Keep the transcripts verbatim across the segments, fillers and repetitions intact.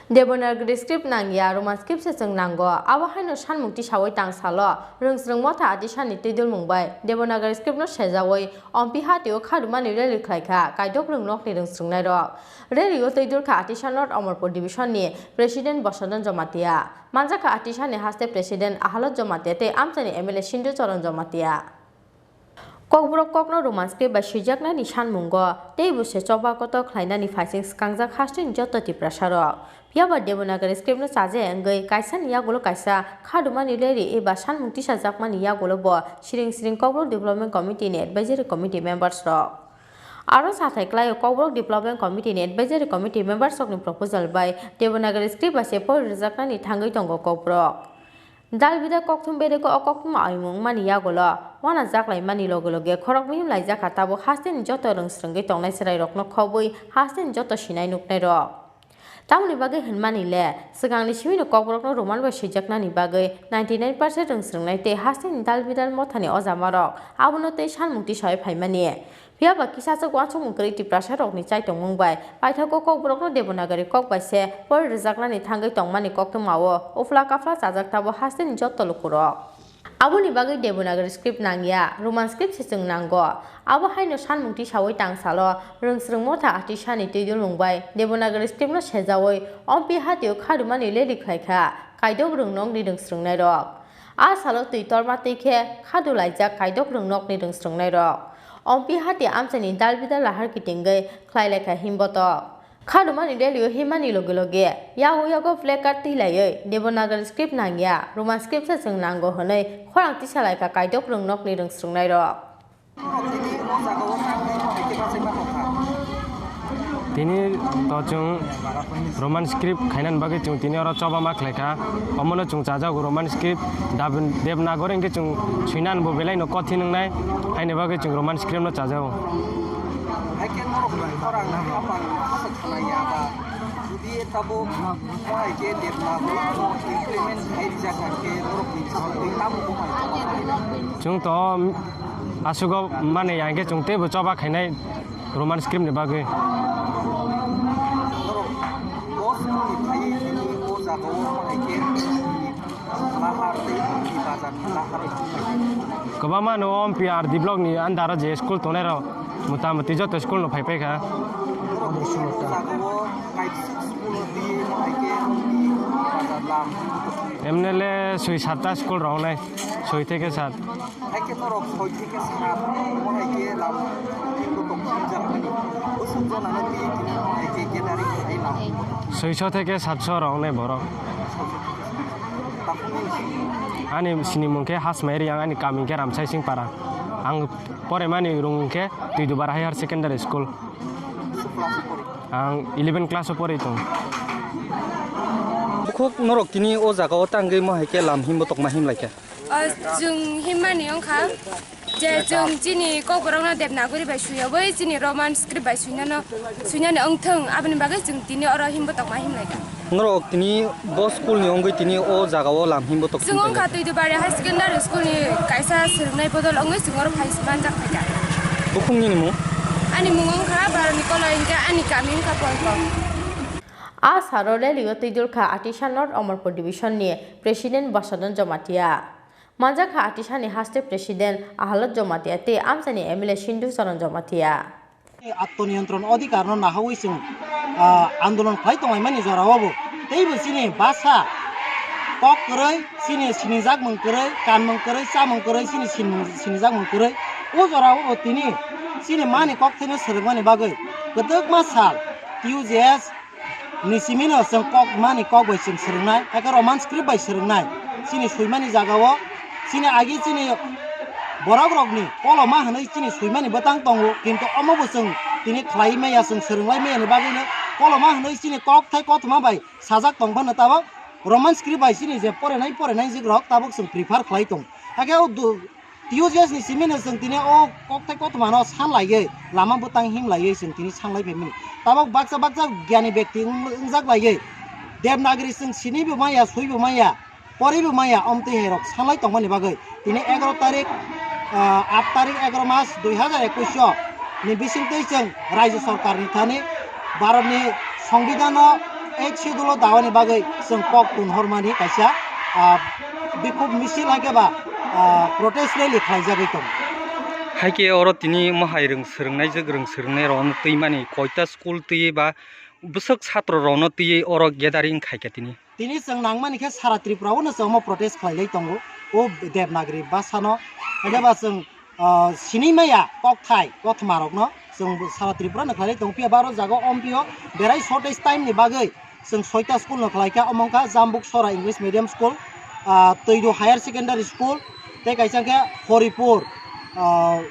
Devanagari script nangya, Roman script se chwng nango. Abo haino sanmung tisawi tang salo, rwngsrwng motha atisani twi dulmung bai Devanagari script no sejawi Ompi hatio khadumani rally khlaikha kaidok rwngnokni rwngsrwngnairok. Rally o twi dulkha Atisa North Omorpur Division ni President Bosodon Jamatia, manjakha Atisa ni haste President Ahalot Jamatia tei amchaini M L A Sindu Charan Jamatia. Kokborok kokno Roman script bai swijaknani sanmungo teibo se choba kotor khlainani phaising swkangjak hasteni joto Tiprasarok. Phiyaba Devanagari script no chaja wngwi kaisani yagulo kaisa khadumani rally eba sanmung tisajakmani yagulo bo siring siring Kokborok Development Committee ni Advisory Committee members rok. Aro sathai klaio Kokborok Development Committee ni Advisory Committee members rokni proposal bai Devanagari script bai se pori rwjaknani thangwi tongo Kokborok. Dalbida kokthum bedeko o koktwma oimung wngmani yagulo uanajaklaimani loge loge khorok mihim laijakha tabuk hasteni joto rwngsrwngwi tongnai chwrairokno khobwi hasteni joto sinai nuknairok. Tamoni bagwi hwnmani le, swkangni simino Kokborokno Roman bai swijaknani bagwi ninety nine percent rwngsrwngnai tei hasteni dalbidal mothani ojamarok abono tei sanmung tisawi phaimani. Phiyaba kisachwk uansukmung kwrwi Tiprasarokni chaitongmung bai paithago Kokborokno Devanagari kok bai se pori rwjaknani thangwi tongmani koktwmao uphla kaphla chajak tabuk hasteni joto lukurok. Aboni bagwi Devanagari script nangya, Roman script se chwng nango. Abo haino sanmung tisawi tang salo, rwngsrwng motha atisani twi dulmung bai Devanagari script no sejawi Ompi hatio khadumani rally khlaikha kaidok rwngnokni rwngsrwngnairok. A salo twi torma twi khe khadu laijak kaidok rwngnokni rwngsrwngnairok. Ompi hati amchaini dalbidal lahar kitingwi khlai laikha himbotok. Khadumani rally o himani loge loge yago yago placard twi laiwi Devanagari script nangya, Roman script se chwng nango hwnwi khorang tisa laikha kaidok rwngnokni rwngsrwngnairok. Tini to chwng Roman script khainani bagwi chwng tini oro choba ma khlaikha. Omono chwng chajago Roman script, Devanagari hwnkhe chwng swinani bo belai no kothin wngnai, haini bagwi chwng Roman script no chajago. Jodi tabuk mohai khe Devanagari implement khai rijak kha khe norokni bwskango tamo bumani choba khainai. Chwng to asugo mani ang khe chwng teibo choba khainai Roman script ni bagwi. Norok dos bumani khai tini o jagao mohai khe Lahar tei Ompi bazar ni lahar. Kwbangma no Ompi R D block ni under o je school tongnai rok motamoti joto school no phai paikha. Borok school o jagao kaisa school o twi hai khe Ompi bazar lam. Emne le soi satta school rok nai, soi theke sat. Hai khe norok soi theke sat, bo hai khe lam. Bwswk jona no twi tini hai khe gathering khai lam. Soiso theke satso rok nai borok. Ani sinimung khe Hasmai Riang, ani kami khe Ramsai Singpara. Ang poremani rung khe Twidubara Higher Secondary School. Ang eleven class o pori tong. Bukhuk norok tini o jaga o tangwi mo hai khe lam himbo tokma him lai kha. O chwng himmani wngkha. Je chwng chini kokborokno Devanagari bai swiyawi chini Roman script bai swinano, swinani wngthwng, aboni bagwi chwng tini oro himbo tokma himlaikha. Norok tini bo school ni wngwi tini o jaga o lam himbo tok. Chwng wngkha Twidubari High Secondary School ni kaisa swrwngnai bodol wngwi chwng oro phai manjak phaikha. Bukhuk nini mung? Ani mung wngkha Baroni Koloi, hinkhe ani kami wngkha Polkok. A saro rally o twi dulkha Atisa North Omorpur Division ni President Bosodon Jamatia. Manjakha Atisani haste President Ahalot Jamatia tei amchaini M L A Sindhu Charan Jamatia. Atmoniyontron odhikarno nahawi chwng, ah, andolon khlai tonglaimani jorao bo. Teibo chini basa kok kwrwi, chini sinijak mung kwrwi, kanmung kwrwi, chamung kwrwi, chini sinmung, sinijak mung kwrwi. O jorao bo tini chini mani kok thaino swrwngmani bagwi kwdwkma sal T U J S ni simino chwng kok mani kok bai chwng swrwngnai, hakhe Roman script bai swrwngnai. Chini swimani jagao chini agi chini borok rokni koloma hwnwi chini swimani bwtang tongo, kintu omo bo chwng tini khlai maya, chwng swrwnglai maya ni bagwino koloma hwnwi chini kok thai kothoma bai sajak tong phano tabok Roman script bai chini je porenai porenai jik rok tabok chwng prefer khlai tong. Hakhe o du-, T U J S ni simino chwng tini o kokthai kothomano san laiwi lama bwtang him laiwi chwng tini sanglai phaimani. Tabok baksa baksa gyani bekti wng-, wngjak laiwi Devanagari chwng sinibo maya, suibo maya, poribo maya, omtwi hai rok sanlai tongmani bagwi tini egaroh tarik, ah, aat tarik egaroh mas dui hazar ekush o ni bisingtwi chwng Rajya Sarkar ni thani Bharat ni Songbidan o Eighth Schedule o dawani bagwi chwng kok tunhormani kaisa, ah, bikhuk misil hai khe ba, ah, protest rally khlaijagwi tongo. Hai khe oro tini mohai rwng swrwngnaijak, rwng swrwngnai rokno twimani koita school twiwi ba bwswk satro rokno twiwi oro gathering khai kha tini. Tini chwng nangmani khe sara Tripura o no chwng omo protest khlailai tongo o Devanagari bhasha no. Hai khe ba chwng ah, sinimaya kokthai kothoma rokno chwng sara Tripura no khlailai tong phiya ba oro jaga o ompio berai shortage time ni bagwi chwng soita school no khlai kha, omo wngkha Jambuk Sora English Medium School, ah, Twidu Higher Secondary School, tei kaisa khe Horipur, ah,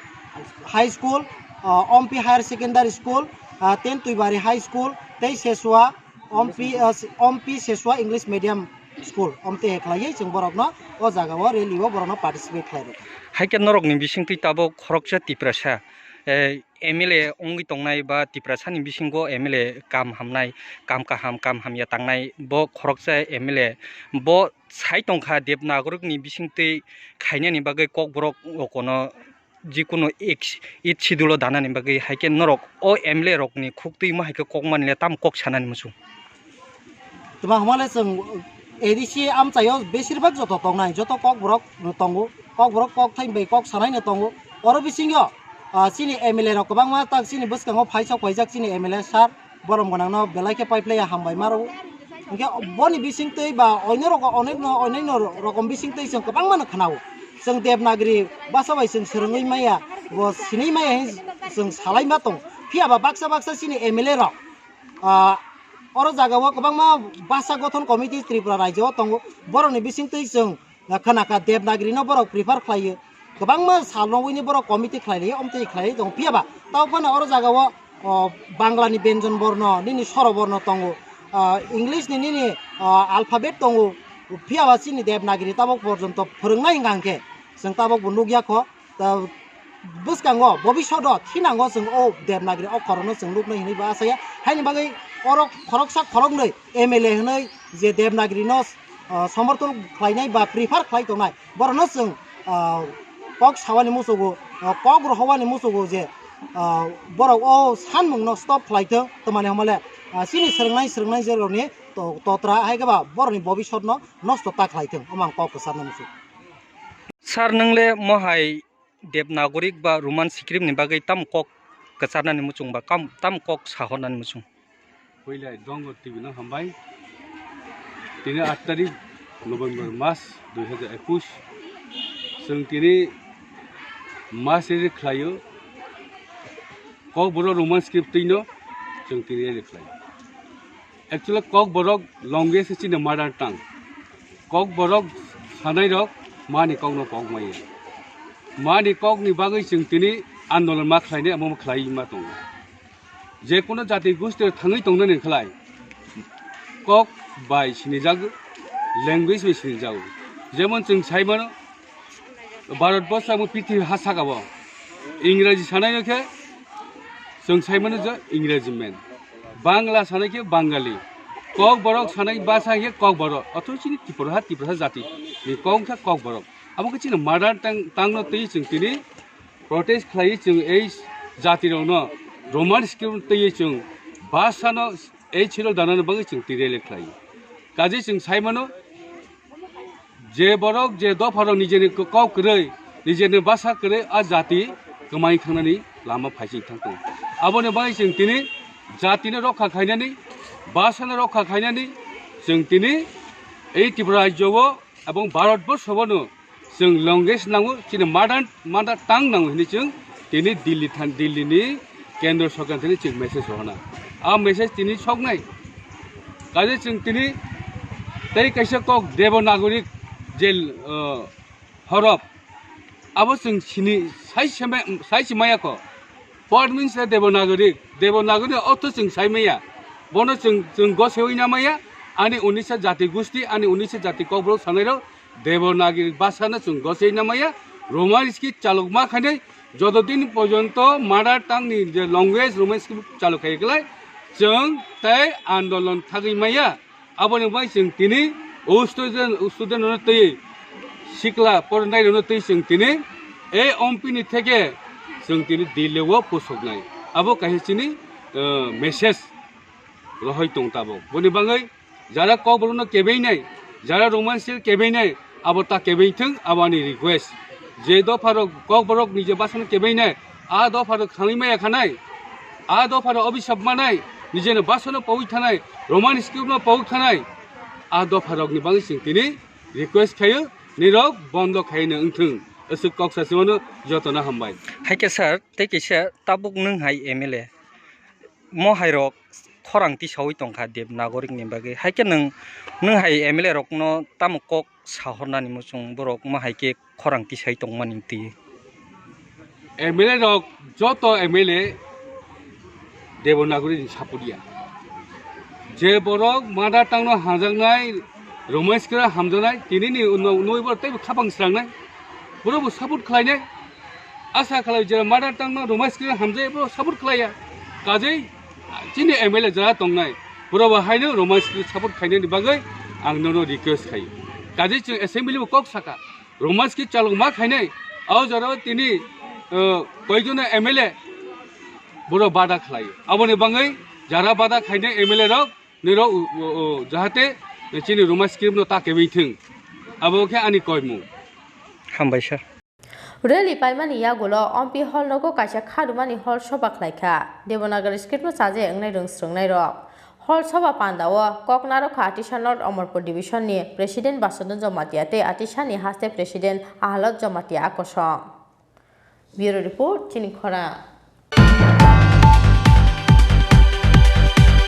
High School, ah, Ompi Higher Secondary School, ah, Ten Twibari High School, tei Sesua Ompi, ah, Ompi Sesua English Medium School, omte khlaiwi chwng borokno o jaga o rally o borokno participate khlai rwkha. Hai khe norokni bisingtwi tabuk khoroksa Tiprasa, eh, M L A wngwi tongnai ba Tiprasani bisingo M L A kam hamnai, kam kaham, kam hamya tangnai bo khoroksa M L A bo sai tongkha Devanagari ni bisingtwi khainani bagwi kokborok o kono jikunu ek-, eighth schedule o danani bagwi hai khe norok o M L A rokni khuk twi mo hai khe kok mani le tamo kok sanani muchung. Tuma hwnmale chwng A D C amchaio besir bhag joto tongnai, joto kokborok tongo, kokborok kokthai bai kok sanai no tongo. Oro bisingo, ah, chini M L A rok kwbangma tak chini bwskango phaisok phaijak chini M L A sir, borom gwnangno belai khe paiphlaiya hambai ma rwo. Hwnkhe boni bisingtwi ba oino rok-, onek no, onek no rokom bisingtwi chwng kwbangma no khwnao. Chwng Devanagari bhasha bai chwng swrwngwi maya, bo sinwi maya hinwi chwng salai ma tongo. Phiya ba baksa baksa chini M L A rok, ah, oro jaga o kwbangma bhasha gothon committee Tripura rajyo o tongo. Borokni bisingtwi chwng khna kha Devanagari no borok prefer khlaio. Kwbangma sal rogwini borok committee khlai laio, omtwi khlai tongo. Phiya ba tamo phano oro jaga o, o, Bangla ni Benjon Borno, nini Soro Borno tongo, ah, English ni nini, ah, alphabet tongo. Phiya ba chini Devanagari tabok porjonto phwrwngnai hwnkha hwnkhe chwng tabok bo nukya kho. Ta bwskango, bobishodo thinango chwng o Devanagari okkhorno chwng nuknai hinwi bo asaya. Haini bagwi oro khoroksa khoroknwi M L A hwnwi je Devanagari no, ah, somorthon khlainai ba prefer khlai tongnai, borokno chwng, ah, kok sawani muchugo, ah, kok rohowani muchugo je, ah, borok o sanmungno stop khlai thung, twmani hwnmale, ah, chini swrwngnai, swrwngnai je rokni to-, totra hai khe ba borokni bobisotno nosto ta khlai thung, omo ang kok kwcharna muchung. Sir, nwng le mohai Devanagari ba Roman script ni bagwi tamo kok kwcharnani muchung ba kam-, tamo kok sahornani muchung? Puila Dongo T V no hambai. Tini aat tarik November mas dui hajar ekush. Chwng tini mas rally khlaio. Kokborok Roman script twi no chwng tini rally khlaio. Actually, Kokborok language se chini mother tongue. Kokborok sanai rok mani kok no kok maya. Mani kok ni bagwi chwng tini andolon ma khlainai, amo ma khlai ma tongo. Je kono jati gosti thangwi tongnani khlai kok bai sinijago, language bai sinijago. Jemon chwng sai mano, Bharat borsho amo prithibi ha saka bo Ingraji sanai no khe chwng sai mano je Ingraji man, Bangla sanai khe Bangali, Kokborok sanai basa khe Kokborok, othobo chini Tripura ha, Tripura ha jati ni kok wngkha Kokborok. Abo khe chini mother tongue, tongue no twi chwng tini protest khlaiwi chwng ei jati rokno Roman script twiwi chwng bhasha no ei chiro danani bagwi chwng twi rally khlai. Kaje chwng sai mano, je borok, je dopha rok nijeni kok kwrwi, nijeni bhasha kwrwi, a jati kwmai thangnani lama phaising thang tongo. Aboni bagwi chwng tini jatino rokha khainani, bhashano rokha khainani chwng tini ei Tripura rajyo o ebong Bharat borsho bono chwng language nango, chini mother, mother tongue nango hinwi chwng tini Delhi than, Delhi ni kendro sorkar thani chwng message rohorna. A message tini soknai. Kaje chwng tini tei kaisa kok Devanagari je, uh, horop, abo chwng sini sai sema-, sai simaya kho. What means the Devanagari? Devanagari ortho chwng sai maya. Bono chwng, chwng gosewi na maya. Ani unisa jati gusti, ani unisa jati kokborok sanai rok Devanagari bhasha no chwng gosewi na maya. Roman script chalok ma khainai. Joto din porjonto mother tongue ni je language Roman script chalok khai kwlai, chwng tei andolon thagwi maya. Aboni bai chwng tini o student, o student rokno twi sikla pornai rokno twi chwng tini ei ompini theke chwng tini Delhi o pusoknai. Abo kaisa chini, eh, message. rohoi tong tabuk. Boni bagwi jara Kokborokno kebainai, jara Roman script kebainai, abo ta kebaithwng, abo ani request. Je dopharok Kokborok nije basano kebainai, a dopharok khangwi maya khanai, a dopharok obisap manai, nijeno basano pawi thanai, Roman scriptno pawi thanai, a dopharokni bagwi chwng tini request khaio, nirok bondo khaino wngthwng. Aswk kok sasimano jotono hambai. Hai khe sir, tei kisa tabuk nwng hai M L A. Mo hai rok khorang tisaui tongkha Dev Nagorik ni bagwi. Hai khe nwng, nwng hai M L A rokno tamo kok sahornani muchung borok mo hai khe khorang tisai tongmani twi? M L A rok joto M L A Devanagari ni support ya. Je borok mother tongue no hamjaknai, Roman script hamjaknai, tini ni uno unoi borok teibo khapang srangnai. Borok bo support khlainai. Asa khlai je mother tongue no Roman script hamjai borok support khlaiya. Kajei chini M L A jara tongnai. Borok bo haino Roman script support khainani bagwi ang nono request khai. Kajei chwng assembly bo kok saka. Roman script chalok ma khainai, o jorao tini, uh, koijono M L A borok bada khlai. Aboni bagwi jara bada khainai M L A rok nirok, uh, uh, uh, jahate chini Roman script no ta kebi thwng. Abo khe ani koimung. Hambai sir. Rally paimani yagulo Ompi hall nogo kaisa kharumani hall soba khlaikha. Devanagari script no chaje wngnai rwng swrwngnai rok. Hall soba pandao kok narwkha Atisa North Omorpur Division ni President Basudhan Jamatia tei Atisa ni haste President Ahalot Jamatia akosong. Bureau Report, Chini Khorang.